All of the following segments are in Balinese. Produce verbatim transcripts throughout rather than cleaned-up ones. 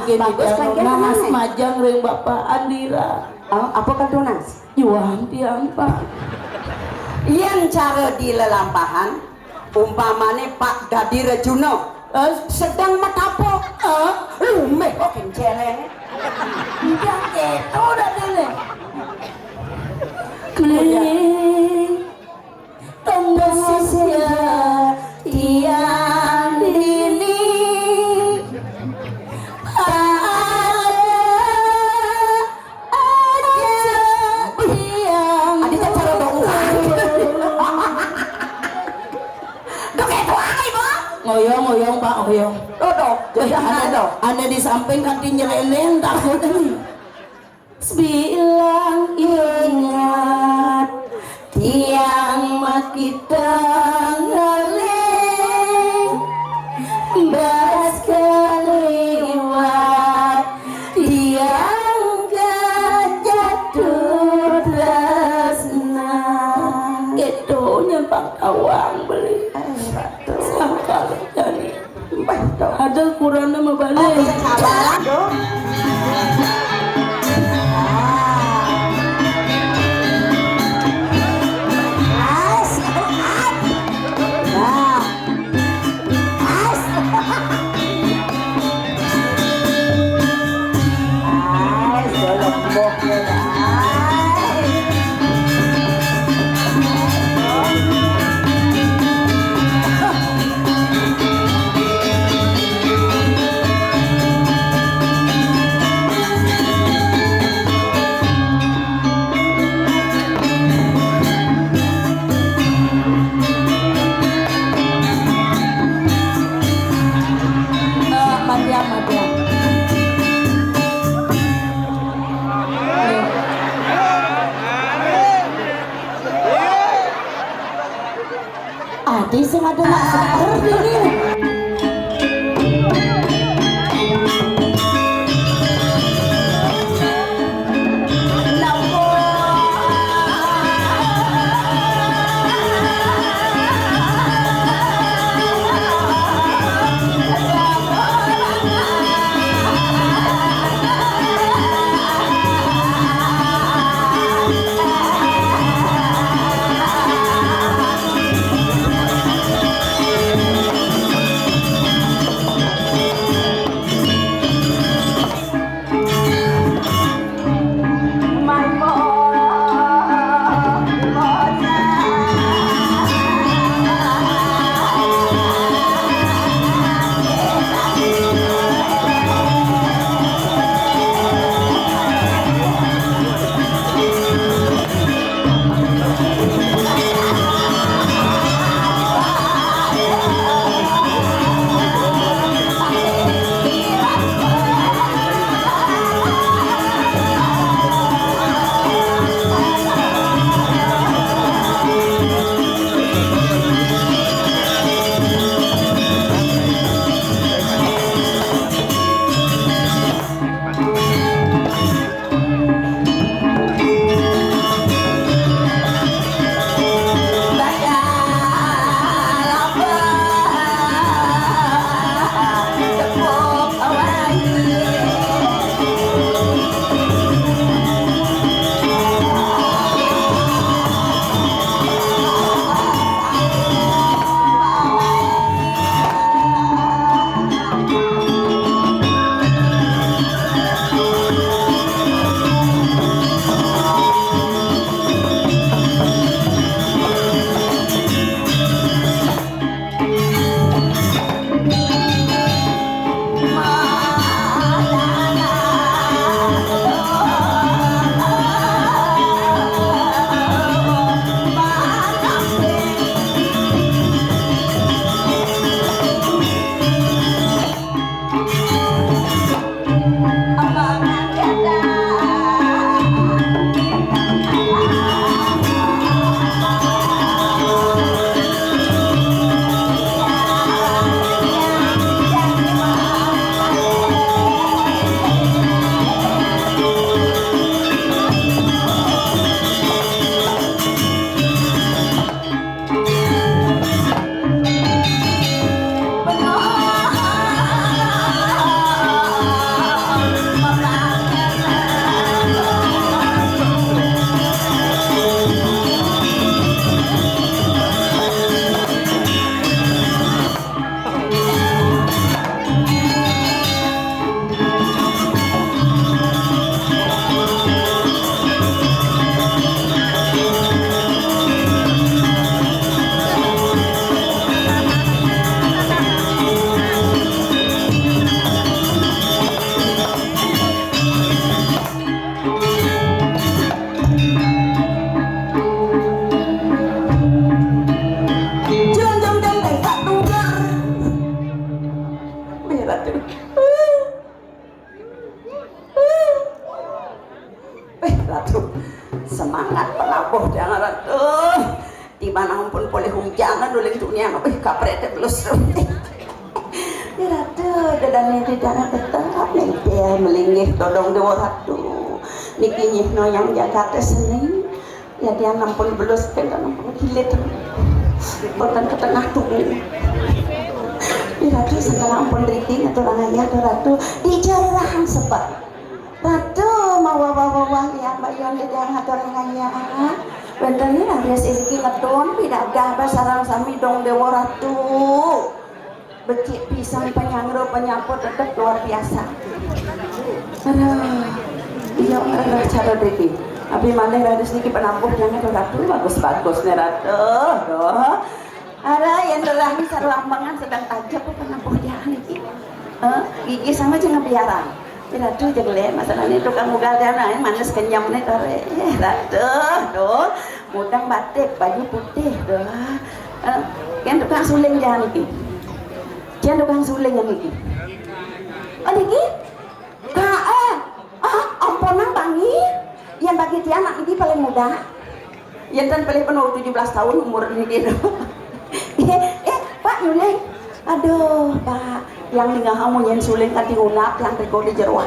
Bagus, kan, kan, nah, kan, semajang ring Bapak Andira. Oh, apa kan tunas? Juang tiang, Pak. Yén cara di lelampahan, umpamané Pak Dadi Rejuna, eh, sedang matapa. Eh? Lumih kok kencéléng. Udah gitu udah dulu. Kemudian, Tembus ya tiang dini. Ada aja tiang. Adi kan cara dong. Dok, itu apa, Ibu? Ngoyong, ngoyong, Pak, ngoyong. Dok, dok. Jadi, eh, ada, ada, dok. Ada di samping kantin nyeleleng, takut ini. Bilang ingat tiang makita ngalih, bas kaliwat tiang kajatuh tresna. Gitu nyempang awang beli. Sangkal jani. Ada kurangnya mau balik. Eh, Ratu, semangat penabuh tiang, Ratu. Di mana ampun polih hujan, Ratu, ling tunian. Wih, kaprete belus. Ya, Ratu, dadane di tiang tetep nempel melinggih todong Dewa Ratu. Niki nyih noyang Jakarta seni. Ya, tiang ampun belus, kan ampun hilit. Boten ketengah tubuh. Ya, Ratu, segala ampun riki ngaturang ayah, Ratu. Di jarahan sebab. Ratu, mawa wawah ya, Mbak Yon, di tiang ngaturang ayah. Wenten ni raris iriki ngetun, pidadah sareng sami dong Dewa Ratu. Becik pisan panyanggra panyapa tetep luar biasa. Aduh, iya, aduh, cara driki. Abi malih raris niki penabuh tiang, Ratu, bagus-bagus nih, Ratu. Duh. Aduh, yang terakhir sarwa ambangan sedang tajep apa penabuh tiang niki. Eh, gigi sama aja ngebiarang. Ya, Ratu, aja gelem, masalahnya tukang ugal tiang, nah, manis kenyam nih, tore. Eh, Ratu, tuh. Mudang batik, baju putih, tuh. Eh, yang tukang suling tiang niki. Jan tukang suling niki. Oh, niki? Kak, eh. Ah, ampunang, Bangi. Yang bagi tiang anak niki paling muda. Yang tan paling penuh tujuh belas tahun umur niki. Eh, eh, Pak, nyuling. Aduh, Pak. Yang ninggal kamu yang suling kanti ulap, yang teko di jeruan.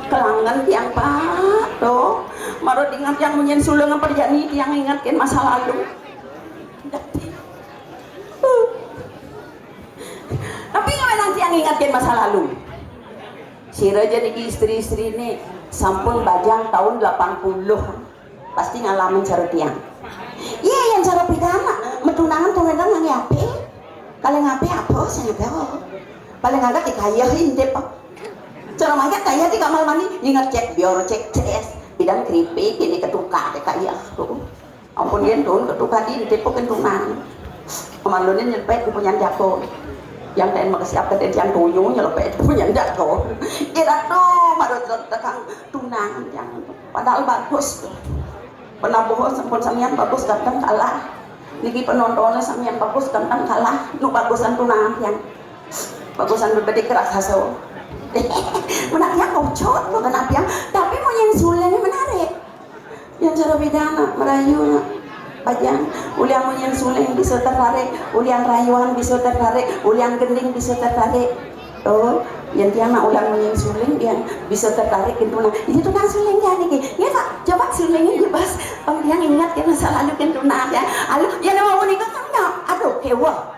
Kelangen tiang, Pak. Tuh. Marut ingat yang munyin suling apa jani, tiang ingatkan masa lalu. Tapi ngapain nanti yang ingatkan masa lalu? Sira aja niki istri-istri nih sampun bajang tahun delapan puluh. Pasti ngalamin cara tiang. Iya, yang cara pidana, metunangan tuh kadang nggak ngape. Kalau ngape apa, saya nggak tahu. Paling agak dikaya intip. Cara mangkat kaya di kamar mandi, ingat cek biar cek ces. Bidang keripik ini ketukar deh kaya tuh. Ampun, yen tuun ketuka di, ditepukin tunan. Pemalunin nyelpet di punyan jako. Yang lain makasiap ke yang tuyu nyelpet di punyan jako. Kira tuh, baru tekang tunan yang padahal bagus. Penabuh sampun samian bagus ganteng kalah. Niki penontonnya samian bagus ganteng kalah. Nu bagusan tunan yang bagusan bebedik raksasa. Menaknya kocok tuh kenapa yang, tapi mau yang suling menarik. Yang cara bedana, merayu, bajang. Ulian munyin suling bisa tertarik, ulian rayuan bisa tertarik, ulian gending bisa tertarik. Oh, yang tiang nak ulian munyin suling, yang bisa tertarik gitu nah. Ini tukang suling ya niki. Ya, Pak, coba sulingin di bas. Pang tiang ingat ya masa lalu kan tuh nah ya. Alu, ya nama unik kan ya. Aduh, kewa.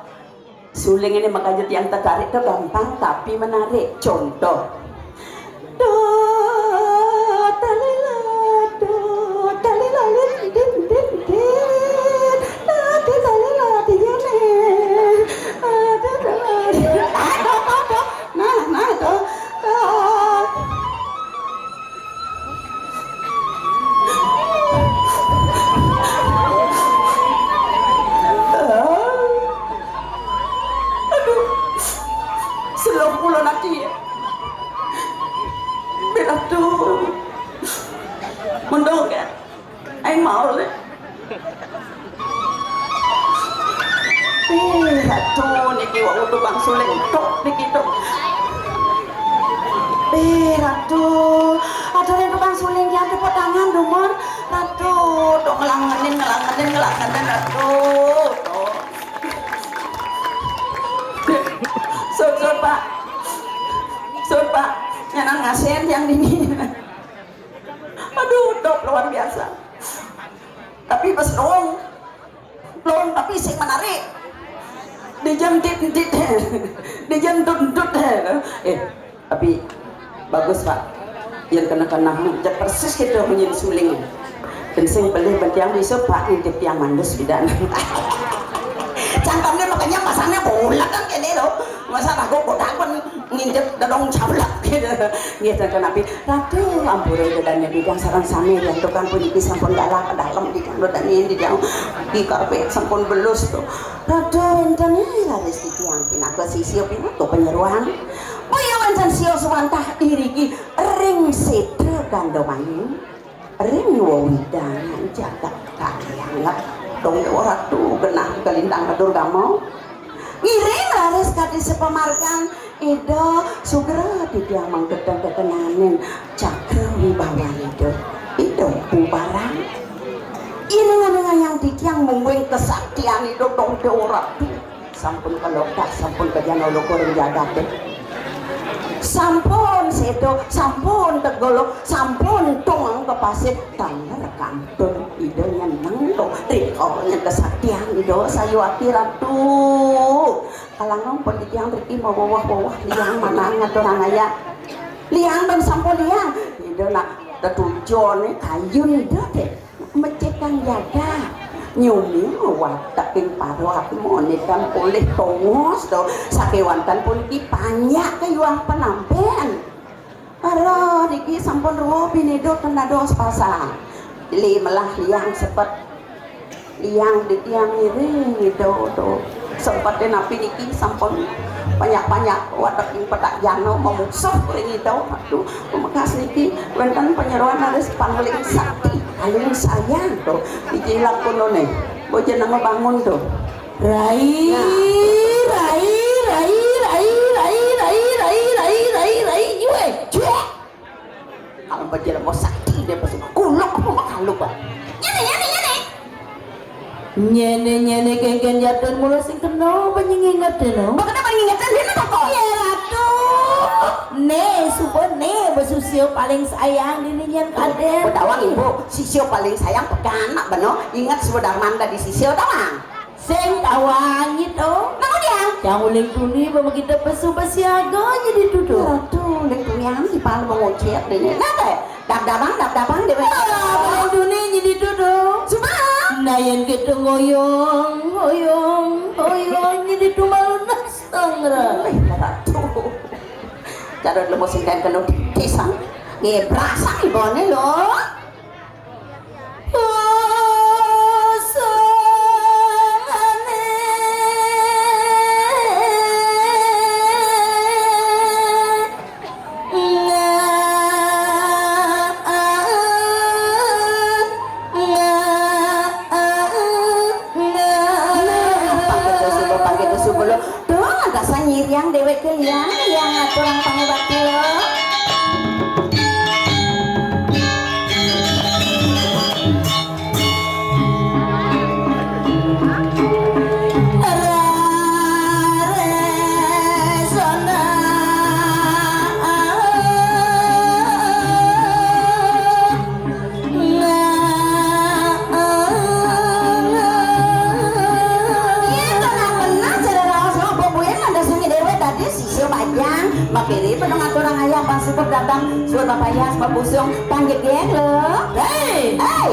Suling ini makanya yang tertarik tuh gampang tapi menarik. Contoh. Do, talila, do, talila, lin, din, din, din. Do, di, talila, di, yene. Do, do, do. Ah, do, do, do. Nah, nah, do. Do. Aduh, seluruh pulau nanti ya. Bila tuh mendong ya, aing mau le. Eh, Ratu, niki wau tukang suling tok niki tok. Eh, Ratu, ada yang tukang suling yang tepuk tangan, Dumur. Ratu, tok ngelangenin, ngelangenin, ngelangenin, Ratu. Tok. Sun, sun, Pak. Sun, Pak. Nyanan ngasihin yang dini. Aduh, top luar biasa. Tapi pas dong, dong tapi sing menarik. Dijentit-jentit. Dijentut-jentut. Eh, tapi bagus, Pak. Yang kena-kena, cek persis gitu, munyin suling. Dan sing pelih bentiang bisa, Pak, ngintip tiang mandus bidan. Cangkemnya makanya masangnya bulat kan kene loh. Masa ragu kotak pun ngintip dedong cablak gitu. Nggih, ten kenapi. Ratu ampura, dadane bidang sareng sami, yen tukang puniki sampun galah ke dalem, di kandha dane, di tiang di karpet sampun belus tuh. Ratu wenten raris titiang pinaka sisya, pinaka panyeroan. Boya wenten sios wantah iriki ring setra Gandamayu, ring wewidangan jagat Kayanget. Dong Dewa Ratu genah kalintang Durgama. Ngiring raris kadi sepamargan Ida sugra titiang mangketen-ketenaning cakra wibawan Ida. Ih, Bubaran. Ini ngene ngayang titiang mungguing kesaktian Ida Dong Dewa Ratu. Sampun kelotak, sampun kejana lukur ring jagaté. Sampun séda, sampun tegul, sampun tungang kepasit, taler kantun Ida nyeneng to. Rika nyen kesaktian Ida sayuwakti Ratu. Kalangan pun titiang mriki maweweh-weweh liang manah ngaturang ayah. Liang dan sampun liang. Ida nak tetujoné kayun Ida té. Mecikang jagat. Nyumi watek ing paruh ati monitan polih tongos to. Sakéwanten puniki panjak kayuang penampén. Para riki sampun ruwuh binidu ten dados pasang. Li melah liang sepet. Liang di tiang ngiring Ida to. Sepeté napi niki sampun panjak-panjak watek ing petak jana mamusuh ring Ida. Aduh, pamekas niki wénten panyeroan raris paneling sakti, paneling sayang to. Iki lakonané. Bojo nang bangun to. Rai, nah. Rai, rai, rai, rai, rai, rai, rai, rai, rai, iwe, cuek. Kalau bajil mau sakti dia pasti kuluk apa makaluk, Pak. Nyene, nyene, nyene. Nyene, nyene, kéngkén jatun mula sing kena, apa nying inget deh, no? Bakal apa nying inget deh, no, kok? Iya, Ratu. Né, suba né, besusia paling sayang dini nyen kadén. Bedawang, Ibu, sisia paling sayang pekan, nak beno. Ingat suba Darmanda di sisia, tawang. Sing tawang gitu. Mau dia? Yang uling tuni ba makita pesu basiaga nyeditu to. Ratu, uling tuni anu di pala mengocet dene. Napa? Dab-dabang, dab-dabang deh. Ah, uling tuni nyeditu to. Suba. Nah, yang gitu ngoyong, ngoyong, ngoyong nyeditu malu nasang, Ra. Eh, Ratu. Cadot lemu sing kain kena pisan. Ngebrasang ibone lo. Nah, pangkita suba, pangkita suba lo. Duh, gasan nyiriang déwék ké liang, liang ngaturang pangubakti lo. Iya, tenang benar, cara raos lo, Bu Buin, mandasnya déwék tadi sisir panjang, makiri penuh ngaturang ayah, pang sukup datang, suruh payas, pang busung, pang jegéng lo. Hei! Hei!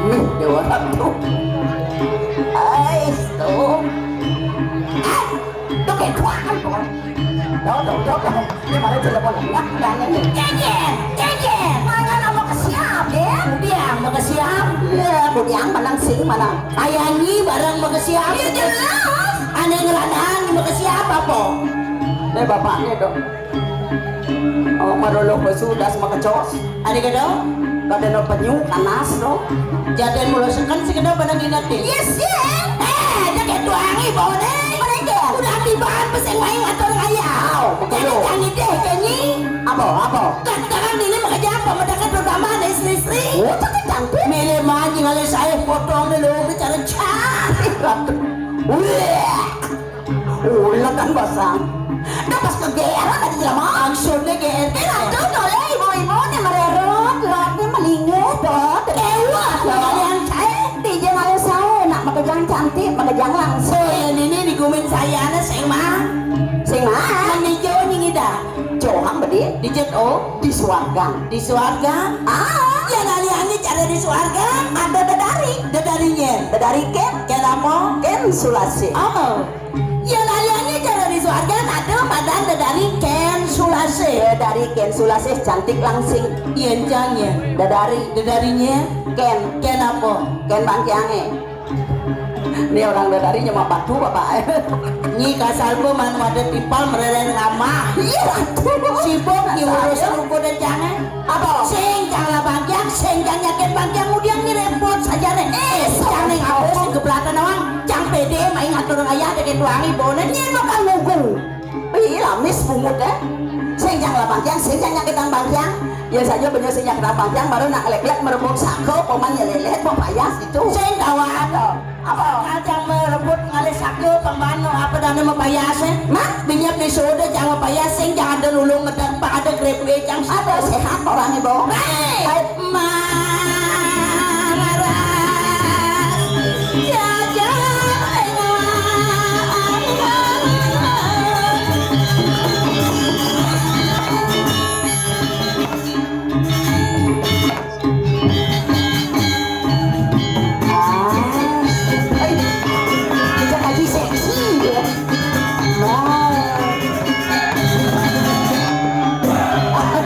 Nih, Dewa Ratu. Ais, tuh. Tuh, kayak kuakan, pokoknya. Tuh, tuh, tuh, tuh. Ini mana coba, pokoknya. Nah, nah, ini. Jejer, jejer. Mana nama ke siap, ya? Budiang, mau ke siap. Iya, Budiang, mana sing, mana? Ayani barang mau ke siap. Iya, jelas. Aneh ngeradang, mau ke siap, apa? Ini bapaknya, dong. Oh, maroloh basudas makecos. Adi kedo? Kadéna penyu, kanas, no. Jadén mula seken si kedo pada ngingetin. Yes, yes. Eh, ada kedo angi bawa deh. Mereka. Udah tiba peseng main ngatur ngayah. Aw, betul. Jadi jangan deh, Kenyi. Apa, apa? Kadang-kadang ini makejang apa, mereka terutama ada istri-istri. Oh, cakep cantik. Milih manjing oleh saya potong dulu, bicara cantik. Ratu. Wih. Ulekan basang. Dah pas kegéran tadi jelema. Maksudnya G R. Eh, Ratu, toleh ibu-ibu nih mererot, lotnya melingit, dot. Ewa, kalian saya. Tijé malu saé, nak makejang cantik, makejang langsung. Eh, ini nih digumin saya anak sing mah. Sing mah. Menijo nyingida. Johang bedi. Dijit o. Di suarga. Di suarga. Ah. Ya laliannya cara di suarga. Ada dedari. Dedari nyen. Dedari ken. Ken apa? Ken sulasi. Oh. Ya, layani cara di suarga, ada madan dedari ken sula. Asih. Dedari kén Sulasih cantik langsing. Yén cang yén. Dedari. Dedariné. Kén. Kén apa? Kén bangkiangé. Né orang dedari nyemak batu, Bapak. Nyi kasal pun man wadah timpal mererén ramah. Iya, Ratu. Sibuk nyi ngurus ruko dé cangé. Apa? Sing cang lah bangkiang, sing cang nyakin bangkiang, ngudiang nyi répot sajané. Eh, cang ning apa sing geblatan awang? Cang pédé main ngatur ayah deket wangi boné. Nyi bakal ngugung. Ih, lamis bungut, eh. Sing cang lah bangkiang, sing cang nyakitang bangkiang. Ya saja bener sing nyakitang bangkiang, baru nak lek-lek merebut saka, paman ya lelet, mau payas gitu. Sing kawan. Apa? Kacang merebut ngalih saka, pemano apa dana mau payas, eh? Mah? Binyap di soda cang mau payas, sing cang ada nulung ngedang, pak ada grep, eh, cang ada sehat orang ibu. Hei! Hai. Malaras. Ya, ya, ya. Ah, ai, kita kaji seksi ya. Nah. Ah,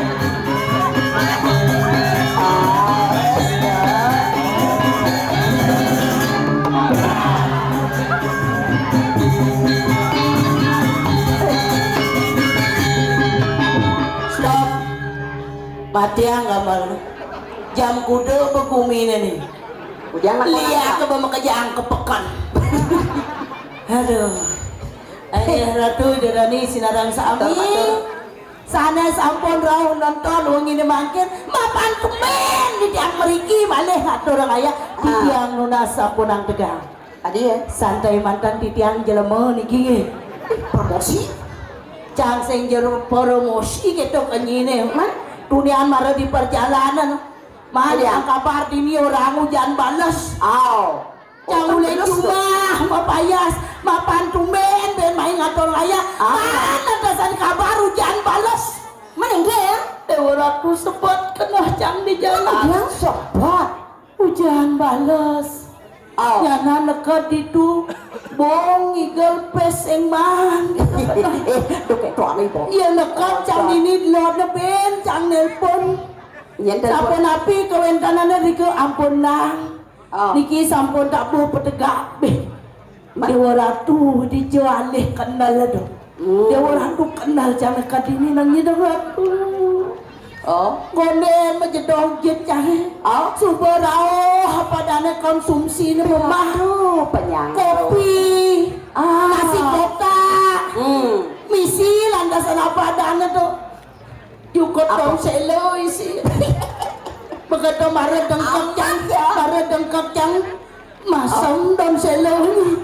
stop. Matiang gambar. Jam kuda beguminé nih. Ujang nak lihat ke bama kejang ke pekan. Aduh. Ayah Ratu Ida Dané sinareng sami. Betul, betul. Sanés sampun rauh nonton wenginé mangkin, mapan tumbén titiang mriki malih ngaturang ayah. Ah. Titiang nunas sampunang tegang. Adi ya? Santai mantan titiang jelema niki nggih. Promosi? Cang sing jero promosi gitu kenyiné. Man? Tunian mara di perjalanan. Man, iya. Yang kabar dini orang hujan bales. Aw. Cang ulih cuma mapayas, mapan tumbén bén main ngatur ayah. Ah. Man, lantasan kabar hujan bales. Man, inggih. Déwa Ratu sebet keneh cang di jalan. Yang sebet. Hujan bales. Oh. Nyana neked ditu, bong igel pés sing man. Eh, tuh kayak tuang ibu. Iya neked cang ini delodné bén, cang nelpon. Iya, nelpon. Sapunapi kawéntanané rika ampun nang. Oh. Niki sampun tabuh petegak. Bih. Déwa Ratu dija alih kendel to. Hmm. Déwa Ratu kendel cang kadini nang nyidang Ratu. Oh. Gondé majedoh jit cang. Oh. Suba rauh apa adané konsumsiné memah. Aduh, penyang. Kopi. Ah. Nasi kotak. Hmm. Misi lantasan apa adané to. Jukut apa? Don selo isi. Begitu mara dengkek cang, mara dengkek cang. Masem don selo ini.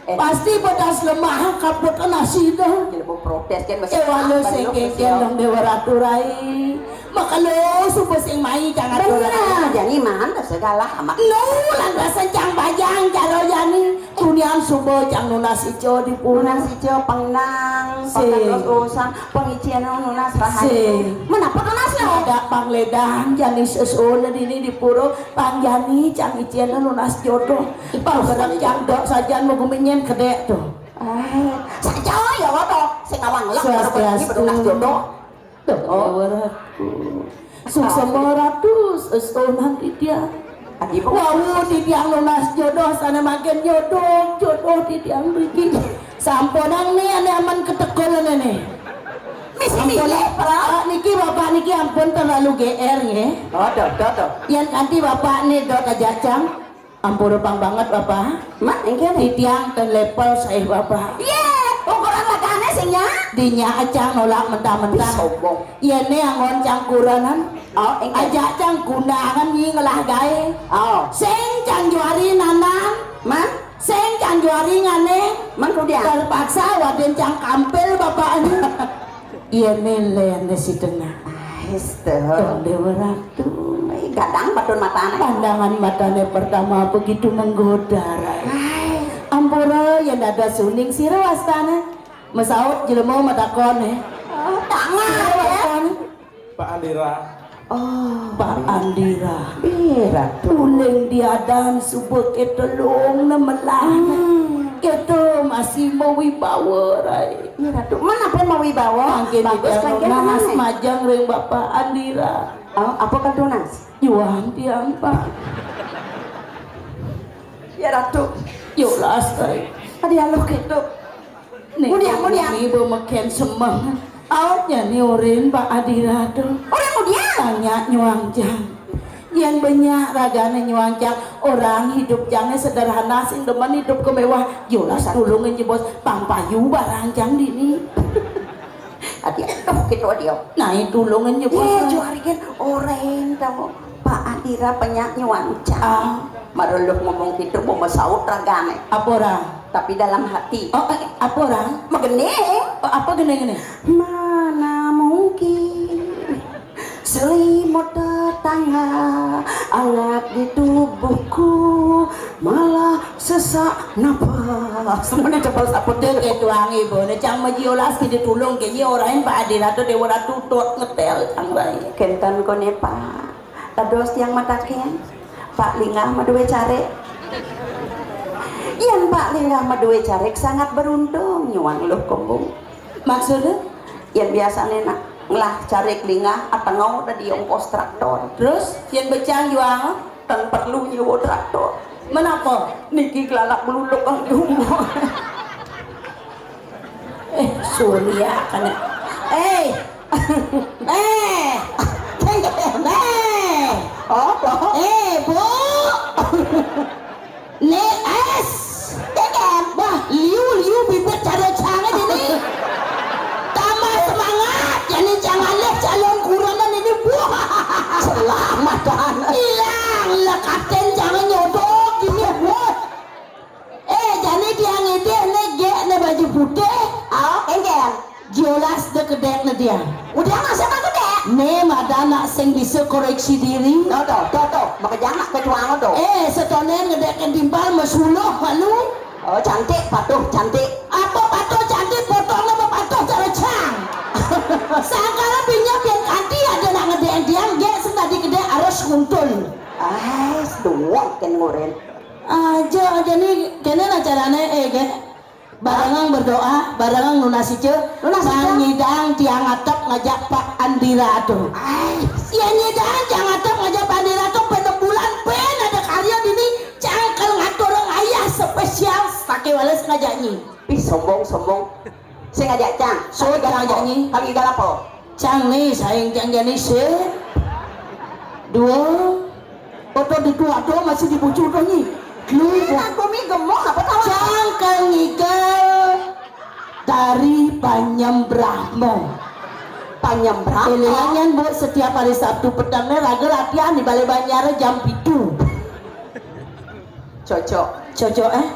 Eh. Pasti bedas lemah kaput nasi dah. Jelema protes kan masih. Eh, walau sing kéngkén dong Déwa Ratu Rai. Makalo suba sing mai jangan. Bener, jani man segala amat. Nu lantasan cang bajang cara jani. Tunian suba cang nunas ica di pura. Nunas ica, pengenang, sing. Pengenang terus urusan, pengician nunas rahayu. Sing. Menapa nunas lo? Ada pangledan jani sesuhun dini di pura, panjani cang ician nunas jodoh. Panggerek cang dok sajan maguminyen kedék to. Eh, saja ya wato, sing awang lek. Swastiastu. Baru nunas jodoh. Duh, oh. Déwa Ratu. Suksema Ratu, sesuhunan titiang. Adi, Bu. Wau titiang nunas jodoh sané mangkin jodoh, jodoh titiang mriki. Sampunang né ané aman ketekul ané né. Misi, sampunang, misi, Pak. Ah, niki Bapak niki ampun terlalu G R nggih. Oh, doh, doh, doh. Yén kanti Bapak né dot aja cang. Ampura pang banget, Bapak. Mak, engké né. Titiang ten level saé, Bapak. Yé, ukuran matané sing nya. Dinya cang nolak mentah-mentah. Ih, sombong. Yéné anggon cang kurenan. Oh, engké. Ajak cang kundangan nyi ngelah gaé. Oh. Sing cang juari nanan. Man? Sing cang juari ngané. Man kudian. Terpaksa wadin cang kampil, Bapak. Iya, né, lén si tengah. Ais, tuh. Tuh, Déwa Ratu. Ih, gadang patun matané. Pandangan matané pertama begitu menggoda, Rai. Ai. Ampura, yén ada suning sira wastané. Masaut jelema matakon, eh. Oh, tangan, sira ya. Wastané. Pak Andira. Oh. Pak Andira. Iya, Ratu. Uling diadan suba kéto lung nemelan. Hmm. Kéto Masih mawibawa, Rai. Iya, Ratu. Mana pun mawibawa? Mangkin bagus, mangkin tunas, majang ring Bapak Andira. Oh, apa kan tunas? Juang tiang, Pak. Ya, Ratu. Yolas, Rai. Adi aluk itu. Nih, mudian, mudian. Ini bemeken semeng. Oh, jani urin Pak Andira tuh. Urin mudian? Tanya nyuang jang. Yén benyak ragané nyuang cang, orang hidup cangé sederhana, sing demen hidup kemewah, yolas tulungin jebos, pang payu barang cang dini. Adi, aduh, gitu, adi. Nah, tulungin jebos. Iya, lah. Juarikan orang tahu. Pak Andira penyak nyuang cang. Ah. Mara luh ngomong gitu, mau mesaut ragané. Apa orang? Tapi dalam hati. Oh, eh, apa orang? Megene. Oh, apa gene-gene? Mana mungkin selimut tetangga hangat di tubuhku, malah sesak napas. Semuanya cepat saput deh, kayak tuang ibu. Nih, cang maji olas kita tulung, kayaknya orang Pak Adi Ratu, Dewa Ratu, tot ngetel, cang baik. Kenten koné, Pak. Dados tiang mataken, Pak Linggah madué carik. Yén Pak Linggah madué carik, sangat beruntung nyuang Luh Kumbung. Maksudnya? Yén biasané nak ngelah carik Linggah, atengau dadi ongkos traktor. Terus, yén becang juang? Ten perlu nyewa traktor. Menapa? Niki gelalak meluluk kang di umah. Eh, Surya kan. Eh. Eh. Eh. Apa? Eh, Bu. Nek es. Bah, liu-liu bibit cara canget ini. Tambah semangat, jadi jangan leh calon kurenan ini. Wah. Selamat, Dan. Hilang, lekatin jangan nyodok ini. Wah. Eh, jani tiang ngidih né gék né baju putih. Oh, kéngkén. Jelas dé kedék né tiang. Udah masa mah kedék. Né madan nak sing bisa koreksi diri. Tuh, tuh, tuh, tuh. Makejang nak kecuang tuh. Eh, setoné ngedék timpal mesuluh malu. Oh, cantik, patuh, cantik. Apa patuh cantik, potongnya apa patuh cara cang. Sangkala pinya pian kanti ada nak ngedék tiang, gék sing tadi kedék harus nguntul. Ah, seduwang kén ngurin. Aja, aja nih, kéné nah carané, eh, Gék. Barengang berdoa, barengang nunas ica. Nunas ica. Pang nyidang tiang atep ngajak Pak Andira tuh. Ai. Yén nyidang tiang atep ngajak Pak Andira tuh, pén enam bulan, pén ada karya dini, cang kal ngaturang ayah spesial, saké wales ngajak nyi. Ih, sombong, sombong. Sing ngajak cang. Sing ngajak nyi. Kami galak apa? Cang né, saing cang jani sing. Dua. Oto di dua to masih dibucu to nyi. Lu. Ini aku mi gemuk apa tahu? Cang kal ngikel dari Panyembrahmo. Panyembrahmo. Élingang, Bu, setiap hari Sabtu petengné raga latihan di Balé Banjar jam pitu. Cocok. Cocok, eh?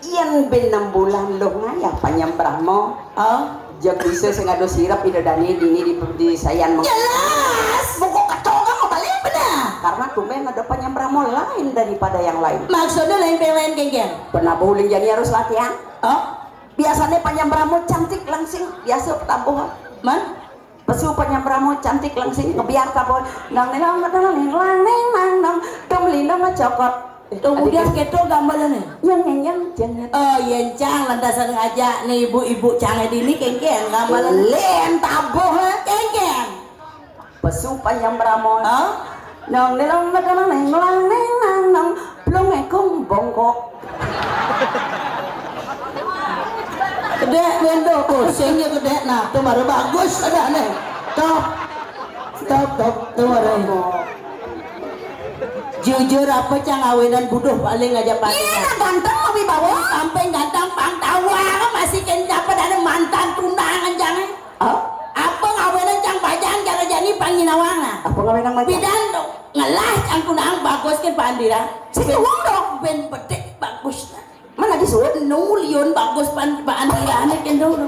Yén ben enam bulan luh ngayah Panyembrahmo. Oh. Jeg bisa sing ada sirep Ida Dané dini di, di sayan meng- Jelas, buku ketonga mau balik benar. Karena tumben ada Panyembrahmo lain daripada yang lain. Maksudnya lain pengen kéngkén. Pernah bowling jani harus latihan. Oh. Biasanya Panyembrahmo cantik langsing, biasa petampuhan. Man? Pesu Panyembrahmo cantik langsing ngebiar kabon. Nang nilong nang nang nang nang nang. Tum lindong ngecokot. Kemudian kéto gambalannya. Nyeng nyeng nyeng nyeng. Oh, yén cang lantasan ngajak nih ibu-ibu cang dini kéngkén gambalan. Lén tabuh, eh, kéngkén. Pesu Panyembrahmo. Hah? Nang nilong nang nang nang nang nang. Plung ekung bongkok. Kedék wendo, oh, sing ya kedék, nah, tuh baru bagus ada nih. Top. Top, top, tuh baru. Jujur apa cang awinan buduh paling aja paling. Iya, nah, ganteng lebih bawah. Sampai ganteng pang tawa masih kén dapat ada mantan tunangan jangan. Oh? Apa ngawinan cang bajang cara jani pang nyinawang nah. Apa ngawinan bajang? Pidan dong. Ngelah cang tunangan bagus kén Pak Andira. Sing uang dong. Ben bedik bagus nah. Mana disuruh? Nu liun bagus pan Pak Andira né kén dong.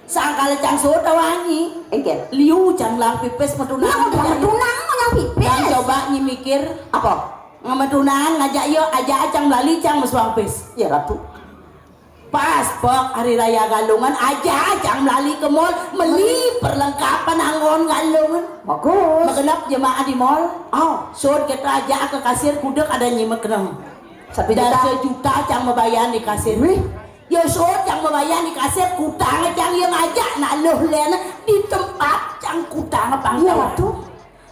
Sangkala cang suruh tawangi. Éngkén. Liu cang lang pipis matunang. Nah, matunang, matunang pipis. Cang coba nyi mikir. Apa? Ngamatunang ngajak yo, ajak cang melali cang mesuang pis. Ya, Ratu. Pas pok hari raya Galungan, ajak cang melali ke mall, meli perlengkapan anggon Galungan. Bagus. Magenep jemaah di mall. Oh. Sud kita ajak ke kasir, gudeg ada nyimek nang. Satu juta. Dah sejuta cang mabayan di kasir. Wih. Ya, so, cang mabayan di kasir, kutang cang ya ngajak nak luh len di tempat cang kutang pang. Iya, tau. Ratu.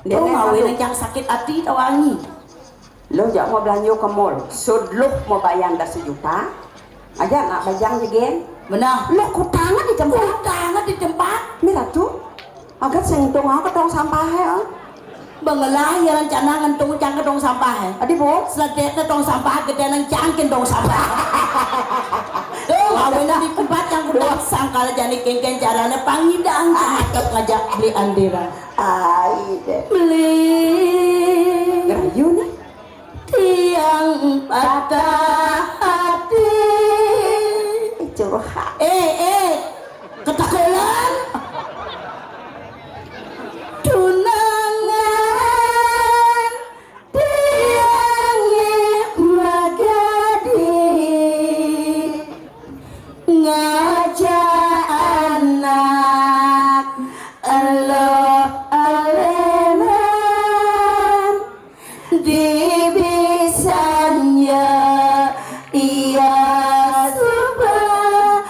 Dene ngawin satu. Cang sakit ati tawangi. Lo jak mau belanja ke mall, sud luh mau bayar dah sejuta. Aja nak bajang je, Gen. Benar. Lo kutang di tempat. Kutang di tempat. Ni, Ratu. Agat sing ngentung ke tong sampah, eh. Bengelah ya rencana ngentung cang ke tong sampah, eh. Adi, Bu? Seledek ke tong sampah, gede nang cang ke tong sampah. Tuh, ngawin di tempat cang kutang sangkal jani kengken carane pangidang cang tetep ngajak beli andira. Ai, deh. Beli. Ngerayu nih. Tiang patah hati. Curhat. Eh, eh, ketakolan. Tunangan tiang magadi ngajak anak elo alenan. Di bisanya ia suba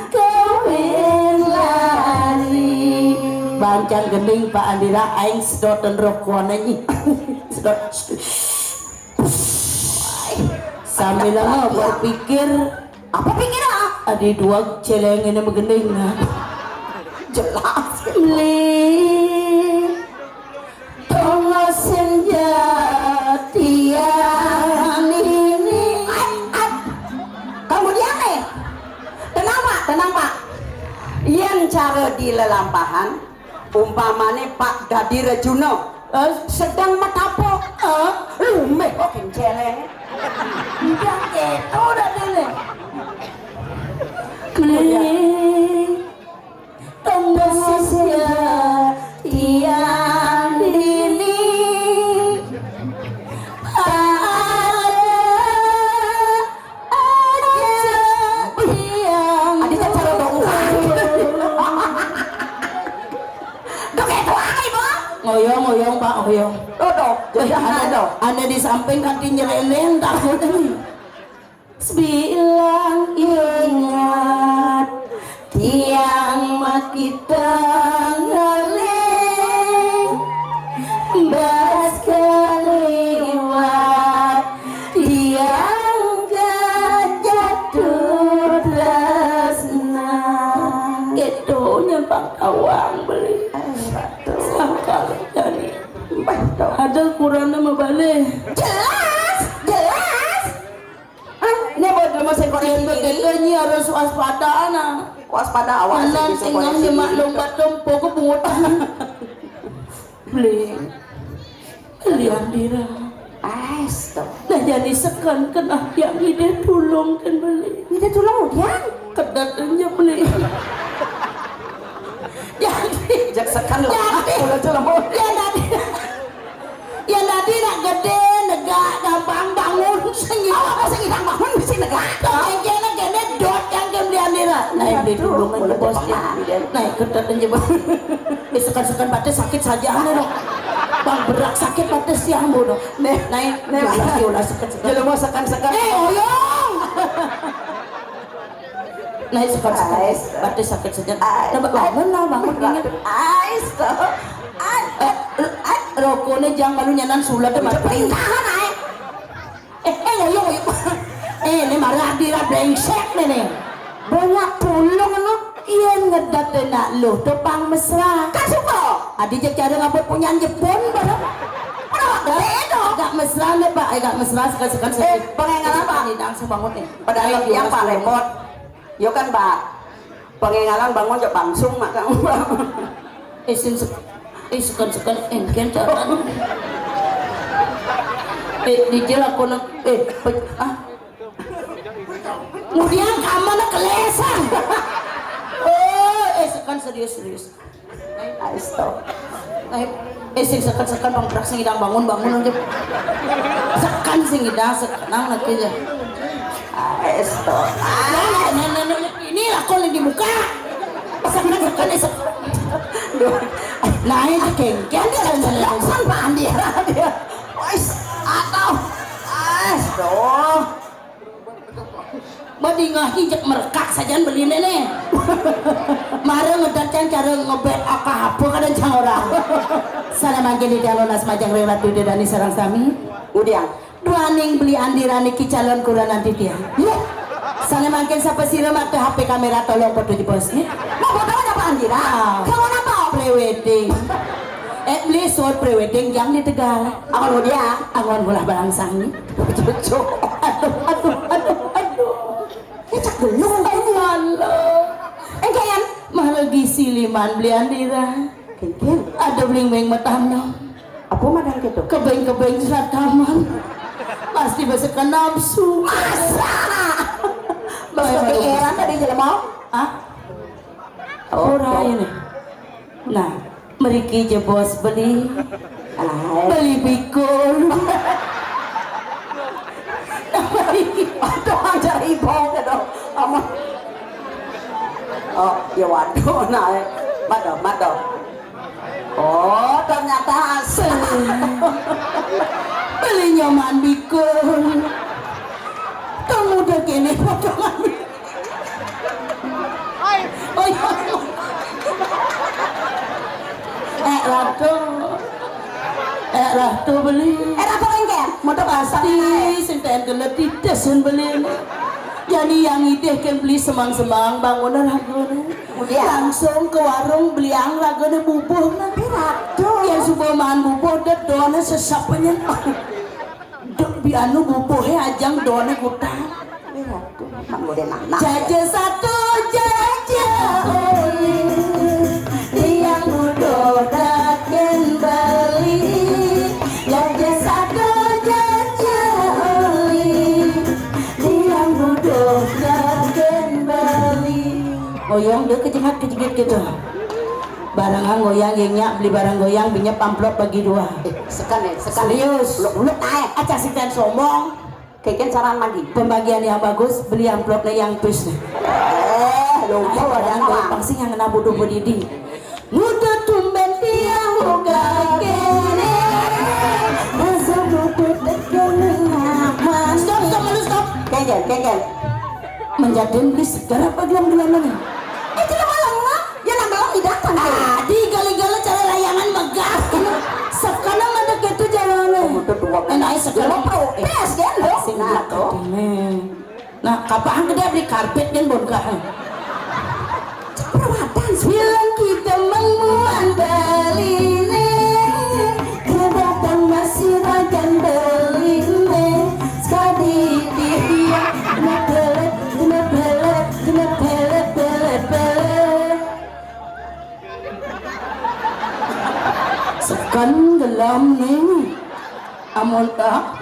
kawin lari. Bancan gending Pak Andira, aing sedot dan rokok nyanyi. Sedot. Sambil lama berpikir, apa pikir, ah? Adi dua celeng ini begending. Jelas. Beli. Tongos senja tiang ini. Kemudian, eh, tenang, Pak, tenang, Pak. Yen cara di lelampahan, umpamane Pak dadi Rejuna, eh, sedang metapo, eh, lumeh kok kenceleng. Udah gitu udah dene. Kemudian. Tembus ya tiang dini. Ada aja tiang. Adi, cara dong. Dok, itu aja, Bang. Ngoyong, ngoyong, Pak, ngoyong. Dodok. Jadi, ane, ane di samping kantin nyeleleng, takut ini. Bilang ingat tiang makita ngalih bas kaliwat tiang kejatuh tresna. Gitu nyempang awang beli. Sangkal jani. Ada kurangnya mabalik. Jelas, jelas. Ah, ini buat dulu sing koreksi diri. Kita nyi harus waspada, nah. Waspada, awas. Anak sing tinggal bisa koreksi nyemak diri. Lompat tempo ke bungut. Beli. Beli Andira. Astaga. Nah, jadi sekan kena yang ide tulung kan beli. Ide tulung udah? Kedat aja beli. Jadi. Jak sekan lah. Jadi. Udah jelas. Ya, tadi. Yang tadi nak gede, negak, gampang bangun, sengit. Oh, apa sengit bangun, mesti negak? Kok kene, kene dot yang kene beli Andira. Nah, yang beli dulu kan bos ya. Nah, ikut datang je, Bang. Eh, sekan-sekan batis sakit saja, anu, dong. Bang, berak sakit batis siang, bodoh. Nih, naik, nih, jelas, jelas, sekan-sekan. Jelema sekan-sekan. Eh, oyong. Naik sekat-sekat. Ais. Batis sakit saja. Ais. Coba bangun lah, bangun, dingin. Ais tuh. Ais. Eh, eh, rokoknya jangan malu nyanan sulat deh, mati. Perintahan, ai. Eh, eh, ngoyo, ngoyo. Eh, ini marah dira brengsek nih, nih. Banyak tulung, lu. Iya, ngedat enak lu, tuh pang mesra. Kan suka. Adi je cara ngabut punyan Jepun, barang. Mana gede itu? Agak mesra nih, Pak. Agak mesra, sekat-sekat. Eh, pengen apa? Ini langsung bangun nih. Padahal yang Pak repot. Yo kan, Pak. Pengengalan bangun jo langsung mak kamu. Eh, sing sek-, eh, sekan-sekan engken cara. Eh, dijel aku nak, eh, pe-, ah. Kemudian kamu nak kelesan. Oh, eh, sekan serius, serius. Ayo, stop. Ayo. Eh, sing sekan-sekan, Bang Prak, sing idang bangun, bangun aja. Sekan sing idang, sekan lagi aja. Ayo, stop. Ah, nenek, nenek, ini lah kau yang dibuka. Sekan-sekan, eh, sekan. Duh. Nah, itu kengken, dia kan jelas, Pak Andi, dia. Wais, atau, ah, stop. Buat Tingah ki jek merekak sajan beliné né. Mara ngedat cang cara ngebet akah apa kadén cang orang. Sané mangkin titiang nunas majeng ring Ratu Ida Dané sareng sami. Ngudiang. Duaning beli Andira niki calon kurenan titiang. Yéh. Sané mangkin sapasira matur H P kaméra tolong foto jebos, nggih. Nah, foto apa Andira? Ah. Kawan apa? Pre-wedding. Eh, beli short pre-wedding yang di Tegal. Amun ngudiang. Amun ngulah barang sami. Cucuk. Aduh, aduh, aduh, aduh. Kecak dulu. Aduh, Allah. Engkén. Mah lagi siliman beli Andira. Kéngkén. Ada bling-bling matanem. Apa madan kéto? Kebeng-kebeng serat kamar. Pasti besekan nafsu. Masa? Bos Baik, baik. Kepikiran tadi jelema? Hah? Oh, ora ini. Nah, mriki jebos beli. Ah. Beli bikul. Aduh, ajar ibu gitu. Aman. Oh, ya waduh, nah, eh. Mado, mado. Oh, ternyata asli. Beli nyoman bikul. Kamu udah kene potongan. Oh, iya. Eh, Ratu. Eh, Ratu beli. Eh, Ratu engkén. Motor pasti sing ten kena titis sun beli. Jadi yang idih kan beli semang-semang bangunan ragane. Iya. Langsung ke warung beliang ragane bubuh. Tapi Ratu. Yang suba maan bubuh, dot doné sesapanya. Dok bi anu bubuhé ajang doné kutang. Jaja satu, jaja oli, tiang buduh dakin beli. Jaja satu, jaja oli, tiang buduh dakin beli. Ngoyong deh kejengat kejegit gitu. Barang goyang, yéng nyak beli barang goyang, binyep amplop bagi dua. Eh, sekan ya, sekan. Serius. Uluk-uluk naik. Acah sing ten sombong. Kéngkén cara mandi. Pembagian yang bagus, beli amplopnya yang pis. Eh, lupa. Barang goyang pasti yang kena bodoh bedidi. Muda tumben tiang buka kéné. Rasa muda tekene nyaman. Stop, stop, lu stop. Kéngkén, kéngkén. Menjadin beli segar apa gelam-gelam ini? Eh, tidak malam, Mak. Ya, nambah orang tidak kan? Ah, di gala-gala cara layangan megah. Sekarang ada gitu jalannya. Udah dua kali. Enak sekarang. Dua pro. Pes, kan, lo? Sing nah, tuh. Nah, kapan gede beli karpet kan, bon, kak? Perawatan. Bilang kita menguan beliné, kedatang masih ragan beliné. Sekali dia kena pelet, kena pelet, kena pelet, pelet, pelet. Sekan gelam ning. Amun tak.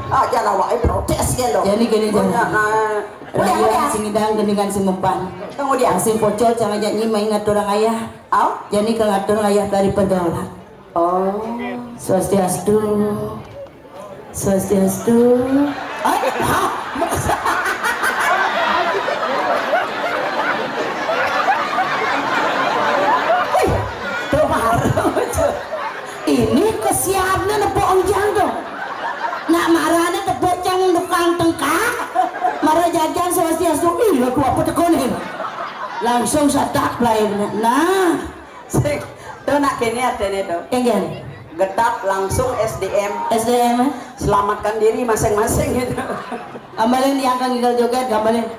Ah, jangan awak protes ke lo. Jadi gini, jangan. Nah, nah. Raya sing idang gendingan sing mempan. Kemudian. Sing pocol, jangan ajak nyi main ngatur orang ayah. Au? Jadi ke ngatur ayah dari pergaulan. Oh. Swastiastu. Swastiastu. Ay, ha? Wih, tuh baru. Ini kesiapnya nepuk onjang tuh. Nak marahnya tepuk cang tukang tengkak. Marah jajan swastiastu. Ih, lagu apa tekone? Langsung satak lainnya. Nah. Sing, tuh nak kene artinya tuh. Enggak. Gedap langsung S D M. S D M, eh? Selamatkan diri masing-masing gitu. Gambalin yang kang igal joget, gambalin.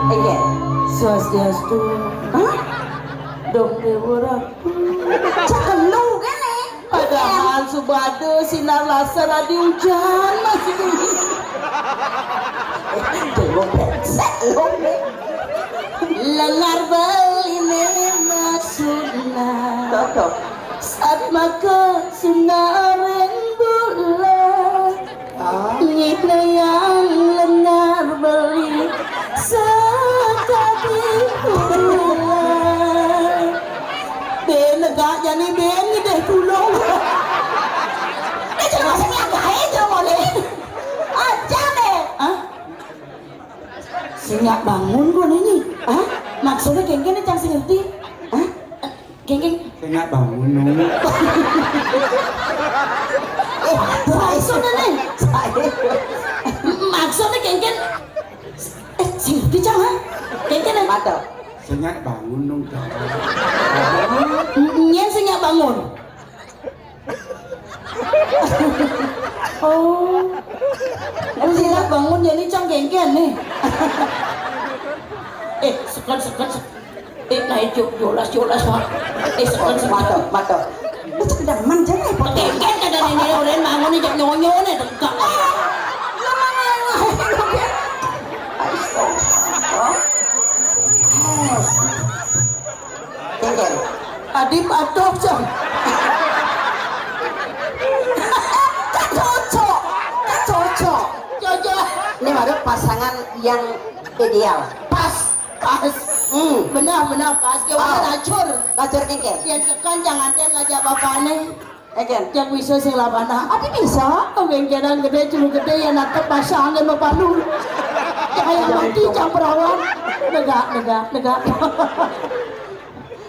Oke. Swastiastu. Hah? Dong Dewa Ratu. Cakelu kene. Padahal subada sinar lasar adi ujan masih. Dewa brengsek lu. Lengar beliné masuna. Cocok. Satmaka sunaring bulan. Nyinayang lengar beli sakadi bulan. Bé negak jani bé ngidih tulung. Sing nyak bangun kono nyi. Hah? Maksudnya kéngkén cang sing ngerti? Hah? Kéngkén. Sing nyak bangun, Nung. Eh, maksudnya nih. Maksudnya kéngkén. Eh, sing ngerti cang, ha? Kéngkén, eh? Mata. Sing nyak bangun, Nung, cang. Nyén sing nyak bangun. Oh. Sing nyak bangun jadi cang kéngkén nih. Eh, sekat, sekat, sekat. Eh, nah, itu jolas, jolas, Pak. Eh, sekat, sekat. Mata, mata. Itu kedaman, jangan, Pak. Kéngkén kada nini orang bangun nih, jak nyonyo nih, tegak. Astaga. Kéngkén. Adi patuh, Cong. Kan cocok. Kan cocok. Cocok. Ini baru pasangan yang ideal. Pas. Pas. Hmm. Benar, benar pas. Kayak mana lacur. Lacur kéngkén. Yang sekan jangan teh ngajak bapak nih. Kéngkén. Yang bisa sing labana. Adi bisa. Oh, kéngkénan gedé, culu gedé, ya natep pasang sama palu. Kayak mati cang perawan. Negak, negak, negak.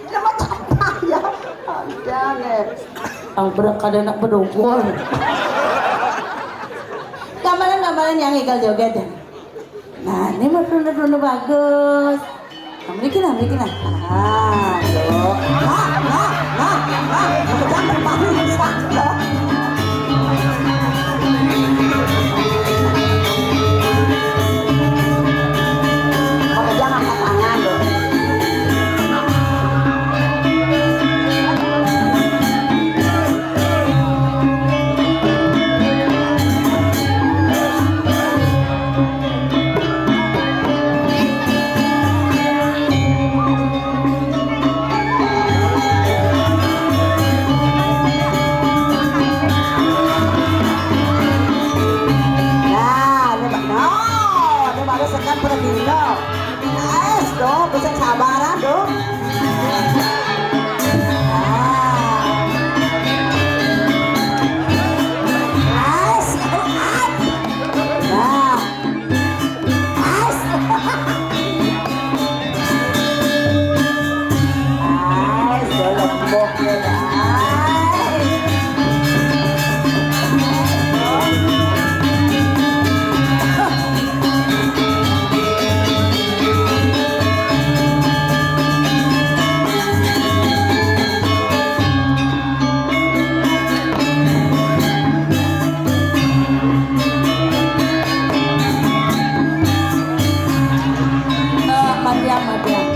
Nama capa ya? Ada nih. Ang berak kada nak bedogol. Gambaran-gambaran yang égal joget ya. Nah, ini mah perlu-perlu bagus. Nah, mriki lah, mriki lah. Ah, tuh. Nah, nah, nah, nah. Jangan terpaksa. Makanya angkat tangan, loh. Nah, ini ba-, no, ini baru sekat pada dino. Nice, tuh, bisa sabaran, tuh. Ah. Nice, tuh, ah. Nah. Eh, matiang, matiang.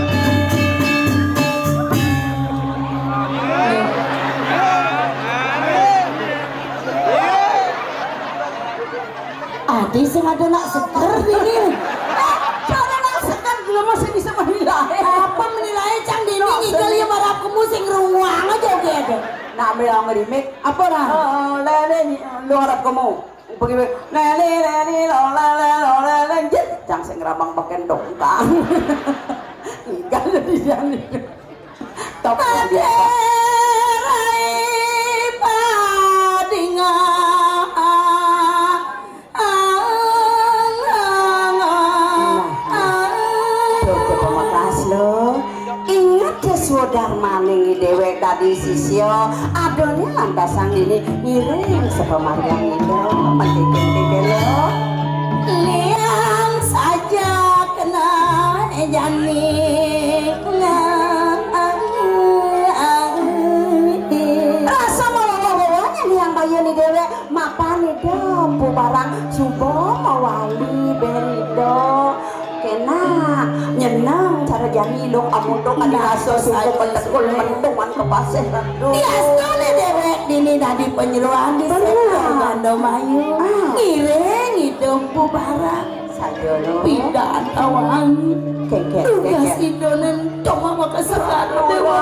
Adi sing ada nak seger ini. Eh, ada nak seger, belum masih bisa menilai. Apa menilai, cang dini ngigel ya marap kemu sing ruang aja, oke, ada. Nak ambil yang remake. Apa, Ran? Oh, lele, lu harap kamu. Pergi, lele, lele, lo, lele, lo, lele, jet. Cang sing ramang pakai dongkang. Ikan di sini. Top yang biasa. Rai padinga. Nah, nah. Tuh, tuh, pamekasné. Inget ya, sudarmaning déwék dadi sisya, adoné lantasang dini ngiring sapamargian ida, mendikil-dikil lo. Liang saja kena jani. Rasa mawa-mawa nyang liang bayané déwék, mapan ida, Mpu Barang, suba mawali bén ida. Kénak, nyeneng cara jani, Dong, amun Dong adi rasa sungguh betekul mentungan kepasih, aduh. Diastuné déwék dini dadi panyeroan di sektor Gandamayu. Ah. Ngiring ida Mpu Barang. Sajono. Pidan tawang. Kéngkén, tugas kéngkén. Ida nén cuma makasekat déwa.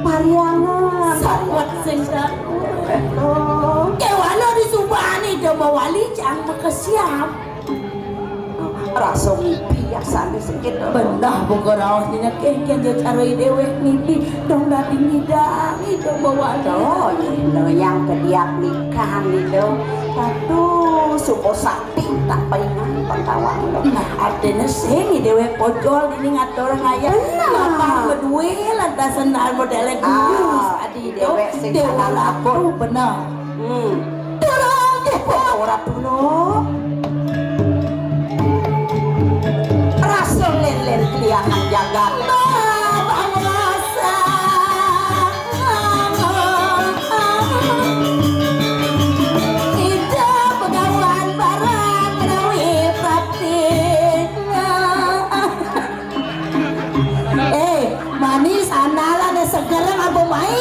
Pariangan. Sakwat sing sakwat. Kéwala disubani ida mawali cang makasiap. Rasa mimpi ya sané sedikit. Bendah buka raos dina kéngkén ja cara déwék mimpi. Dong dadi ngidang ida mawali. Oh, ida yang kediak nikah ida. Aduh, suko sakti tak paingan. Nah, artiné sing déwék pojol dini ngatur ngayah. Bener. Bapak bedué lantasan modélé dulu. Ah, adi déwék sing déwa salah ratu, bener. Hmm. Turun deh, ora dulu. Rasul lélén kliakan jagat. Nah, pangrasa. Ida Begawan barang menawi prapti. Eh, manis analan segereng apa mai?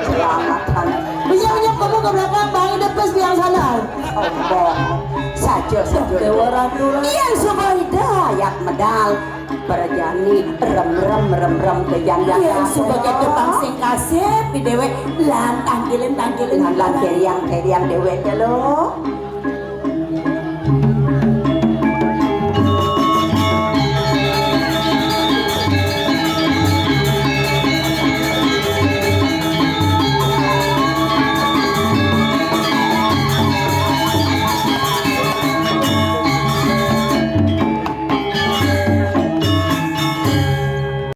Selamatan. Iya, iya, kamu ke belakang, Bang, depes biang sana. Sombong. Saja, saja. Dewa Ratu. Iya, Zubaida, ayat medal. Berjani, rem, rem, rem, rem, ke janda. Iya, suba kita pangsing kasih, di déwék, lan tangkilin, tangkilin. Lan, lan, keriang, keriang déwék, lho.